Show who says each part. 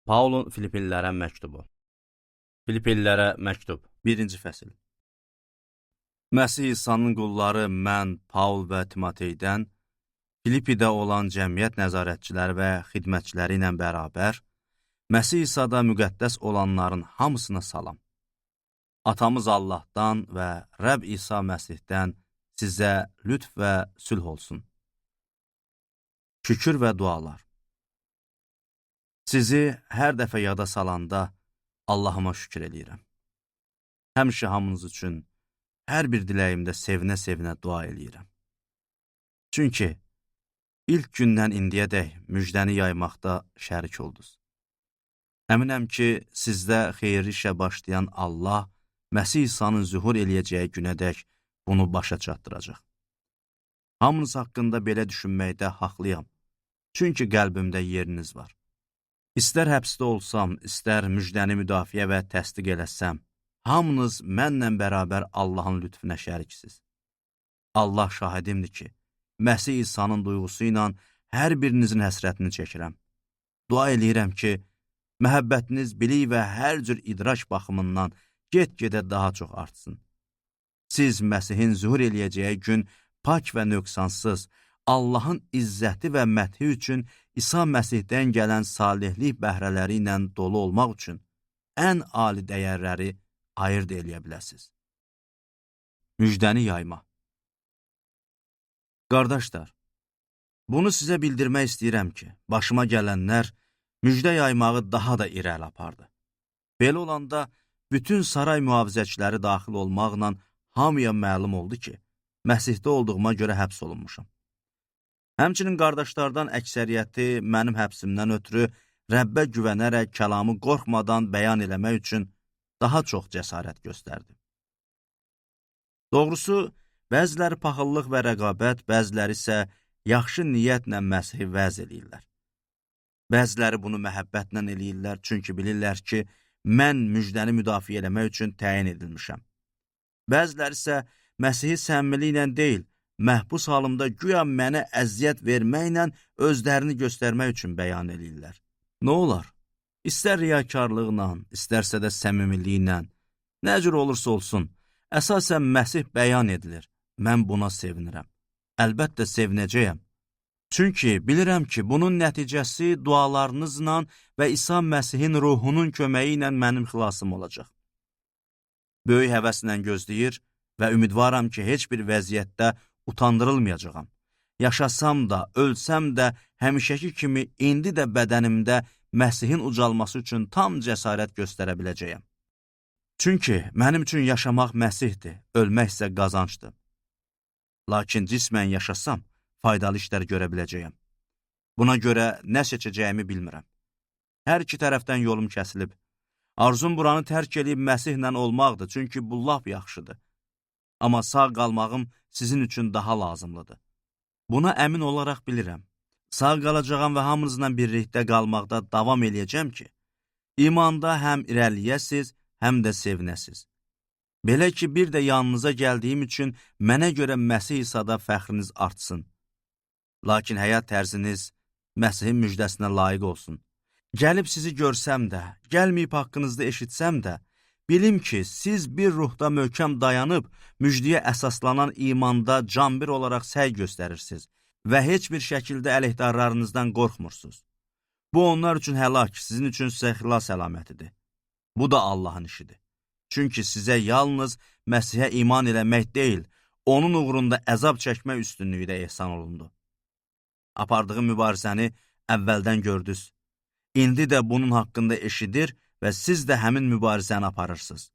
Speaker 1: Paulun Filipililərə məktubu. Filipililərə məktub, 1-ci fəsil. Məsih İsa'nın qulları mən, Paul və Timoteydən, Filipidə olan cəmiyyət nəzarətçiləri və xidmətçiləri ilə bərabər, Məsih İsa'da müqəddəs olanların hamısına salam. Atamız Allahdan və Rəbb İsa Məsihdən sizə lütf və sülh olsun. Şükür və dualar. Sizi hər dəfə yada salanda Allahıma şükür eləyirəm. Həmişə hamınız üçün hər bir diləyimdə sevinə-sevinə dua eləyirəm. Çünki ilk gündən indiyədək müjdəni yaymaqda şərik oldunuz. Əminəm ki, sizdə xeyirli işə başlayan Allah Məsih İsa'nın zühur eləyəcəyi günədək bunu başa çatdıracaq. Hamınız haqqında belə düşünməkdə haqlıyam. Çünki qəlbimdə yeriniz var. İstər həbsdə olsam, istər müjdəni müdafiə və təsdiq eləsəm, hamınız mənlə bərabər Allahın lütfüne şəriksiz. Allah şahidimdir ki, Məsih İsa'nın duyğusu ilə hər birinizin həsrətini çəkirəm. Dua eləyirəm ki, məhəbbətiniz bilik və hər cür idrak baxımından get-gedə daha çox artsın. Siz Məsihin zühur eləyəcəyi gün pak və nöqsansız, Allahın izzəti və məthi üçün İsa Məsihdən gələn salihlik bəhrələri ilə dolu olmaq üçün ən ali dəyərləri ayırd eləyə biləsiniz. Müjdəni yayma. Qardaşlar, bunu sizə bildirmək istəyirəm ki, başıma gələnlər müjdə yaymağı daha da irəli apardı. Belə olanda bütün saray mühafizəçiləri daxil olmaqla hamıya məlum oldu ki, Məsihdə olduğuma görə həbs olunmuşam. Həmçinin qardaşlardan əksəriyyəti mənim həbsimdən ötürü Rəbbə güvənərək kəlamı qorxmadan bəyan eləmək üçün daha çox cəsarət göstərdi. Doğrusu, bəziləri paxıllıq və rəqabət, bəziləri isə yaxşı niyyətlə Məsihi vəz eləyirlər. Bəziləri bunu məhəbbətlə eləyirlər, çünki bilirlər ki, mən müjdəni müdafiə eləmək üçün təyin edilmişəm. Bəziləri isə Məsihi səmimiliklə deyil, məhbus halımda güya mənə əziyyət verməklə özlərini göstərmək üçün bəyan eləyirlər. Nə olar? İstər riyakarlıqla, istərsə də səmimiliklə, nə cür olursa olsun, əsasən Məsih bəyan edilir. Mən buna sevinirəm. Əlbəttə sevinəcəyəm. Çünki bilirəm ki, bunun nəticəsi dualarınızla və İsa Məsihin ruhunun köməyi ilə mənim xilasım olacaq. Böyük həvəslə gözləyir və ümidvaram ki, heç bir vəziyyətdə utandırılmayacağam. Yaşasam da, ölsəm də, həmişəki kimi indi də bədənimdə Məsihin ucalması üçün tam cəsarət göstərə biləcəyəm. Çünki mənim üçün yaşamaq Məsihdir, ölmək isə qazancdır. Lakin cismən yaşasam, faydalı işlər görə biləcəyəm. Buna görə nə seçəcəyimi bilmirəm. Hər iki tərəfdən yolum kəsilib. Arzum buranı tərk eləyib Məsihlə olmaqdır, çünki bu lap yaxşıdır. Amma sağ qalmağım sizin üçün daha lazımlıdır. Buna əmin olaraq bilirəm. Sağ qalacağam və hamınızla birlikdə qalmaqda davam eləyəcəm ki, imanda həm irəliləyəsiz, həm də sevinəsiz. Belə ki, bir də yanınıza gəldiyim üçün mənə görə Məsih İsa'da fəxriniz artsın. Lakin həyat tərziniz Məsihin müjdəsinə layiq olsun. Gəlib sizi görsəm də, gəlməyib haqqınızda eşitsəm də, bilim ki, siz bir ruhda möhkəm dayanıb, müjdiyə əsaslanan imanda canbir olaraq səy göstərirsiniz və heç bir şəkildə əleyhdarlarınızdan qorxmursunuz. Bu, onlar üçün həlak, sizin üçün isə xilas əlamətidir. Bu da Allahın işidir. Çünki sizə yalnız Məsihə iman eləmək deyil, onun uğrunda əzab çəkmək üstünlüyü də ehsan olundu. Apardığım mübarizəni əvvəldən gördünüz. İndi də bunun haqqında eşidir və siz də həmin mübarizəni aparırsınız.